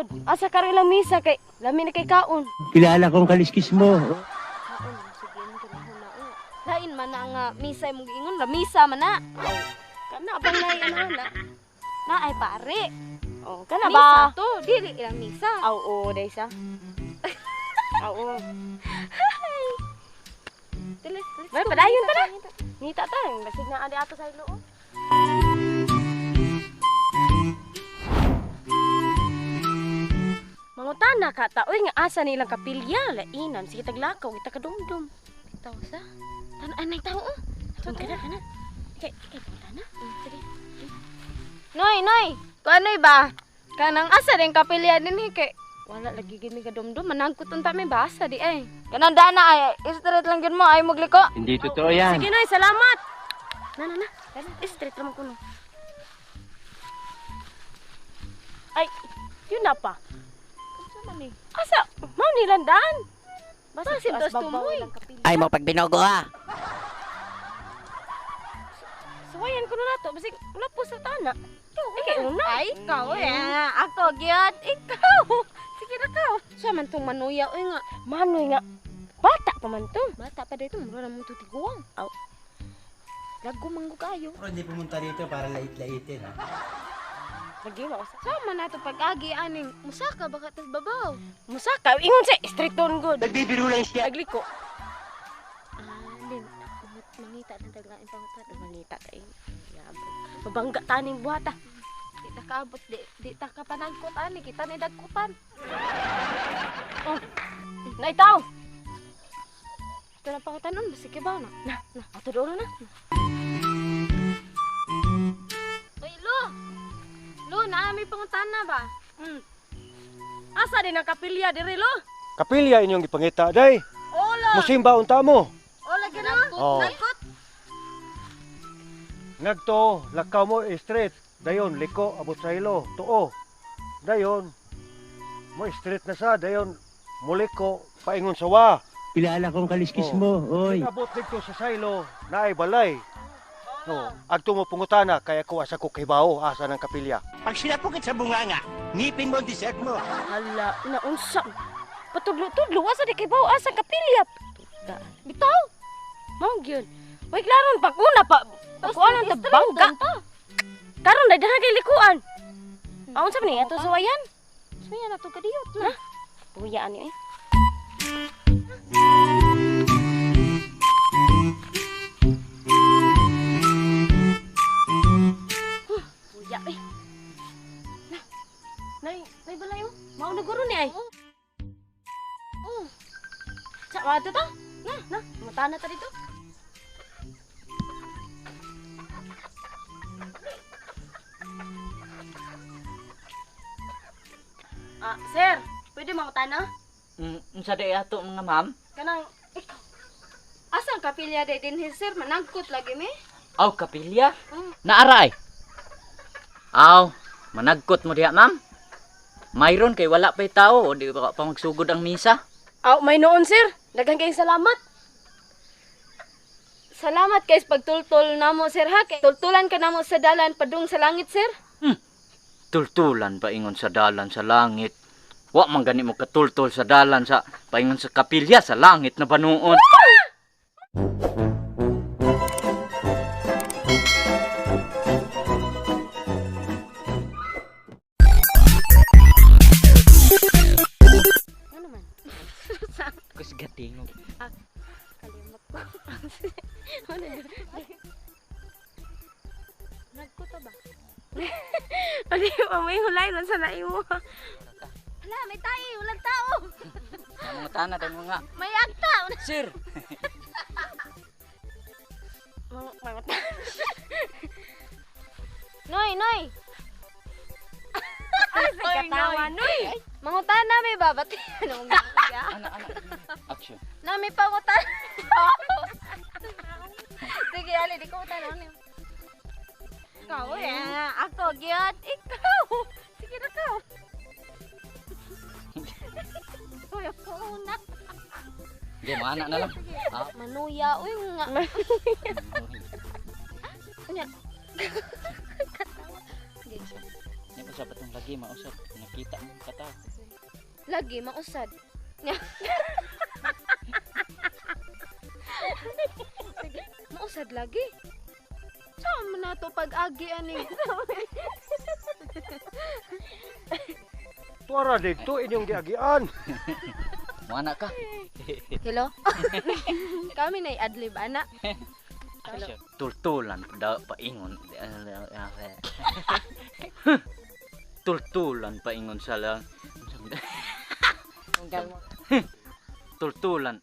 gyud. Asa karon ilang misa kay lami na kay kaon. Kilala kong kaliskis mo. Kaon, sige mo kinahuna. Lain man na nga misa imong giingon, lamisa man na. Kana bang nay ana? Na ay pare. Oh, kana Misa ba? to, dili ilang misa. Aw, oo, day sa. Aw, oo. Dili, let's May go. padayon ta na. Ngita ta, basig na adi ato sa ilo. Mangutana ka ta, oy nga asa nilang kapilya, lainan sige taglakaw, kita kadumdum. Taw sa. Tan-anay tao. Oh. Ato kana kana. Kay kay pangutana. Sige. Noy, noy. Kuanoy ba? Kanang asa rin kapilya dinhi kay wala lagi gid mi kadumdum, managkot unta mi ba asa di ay. Kanang dana ay straight lang gyud mo ay mugliko. Hindi totoo yan. Sige noy, salamat. Na na na. Straight raman kuno. Ay, yun na pa. Unsa man ni? Asa? Mao nilandaan. Basta Basin tas tumoy. Ay mo pagbinogo ha. Suwayan ko na nato, basig wala po sa tana. Ay, kay una. Ay, ikaw eh. Ako gyud, ikaw. Sige na kaw. Sa man tong manuya oy nga. Manoy nga. Bata pa man to. Bata pa dito, mura na mong tutiguang. Aw. Lago manggo kayo. Pero hindi pumunta rito para lait-laitin. Ha? Lagi mo sa. Sa man nato pag-agi aning musaka baka tas babaw. Musaka, ingon sa straight doon good. Nagbibiro lang siya. Nagliko. Ah, din. Mangita ng taglain pangutan. Mangita ta eh. Mabangga taning buhata. Di ta kaabot, di ta ka panagkot ani, kita ni dagkutan. Oh. Naitaw. Ito na pangutanon, basi kibaw na. Na, na, ato doon na. Uy, Lo! Lo, naa may pangutan na ba? Asa din ang kapilya diri lo? Kapilya inyong gipangita day. Ola! Musimba unta mo. Ola, gina! Oh. Nagkot! Nagto, lakaw mo straight. Dayon liko abot sa ilo, tuo. Dayon mo straight na sa dayon muliko paingon sa wa. Kilala kong kaliskis Oh. mo. Oy. Abot didto sa saylo, naay balay. No, adto mo pangutana kay ako asa ko kibaw asa ng kapilya. Pag sinapukit sa bunganga, ngipin mo ang dessert mo. Hala, naunsa. Patudlo-tudlo asa di kay baw asa ang kapilya. Tuda. Bitaw! Mao gyud. Way klaron pag una pa. Pag ta bangga. Karon na dana kay likuan. Aon sa man ni ato suwayan? Suya na to kadiyot na. Puya ani eh. Puya eh. Na. Nay, nay balay oh. Mao na guro ni ay. Oh. Sa wato ta? Na, na, mutana ta dito. Ah, sir, pwede mangutana? Unsa day ato mga ma'am? Kanang ikaw. Asang kapilya day dinhi sir, managkot lagi mi. Aw kapilya. Naaray. Aw, managkot mo diha ma'am. Mayroon kay wala pa'y tao o di pa pa magsugod ang misa. Aw, may noon sir. Daghang kayong salamat. Salamat kay sa pagtultol namo sir ha. Kay tultulan ka namo sa dalan padung sa langit sir. Tultulan paingon sa dalan sa langit. Wa man gani mo katultul sa dalan sa paingon sa kapilya sa langit na banuon. Ano man? Kusgatingog. Kalimot ko. Nagkot ba? Pag may hulay lang sa naimo. Hala, may tae, walang tao. Mga tana day mga. May agta. Sir. Mga Noy, noy. Ay, sa katawa noy. Mangutan na may babat. Ano mong ginagawa? Ana ana. Action. Na may pangutan. Sige, ali di ko tanon. Ikaw eh, ako gyud, ikaw. Sige na kaw. Uy, ako una. Di mga anak na lang. Ah. Manuya, uy nga. Nya. Di pa sa patong lagi mausap. Nakita Makita mo kataw. Lagi mausad. Sige, mausad lagi. Saan mo na to pag-agi ani? Tuara dito inyong giagian. Muana ka. Hello? Kami na adlib ana. Tultulan daw paingon. Tultulan paingon sa lang. Tultulan.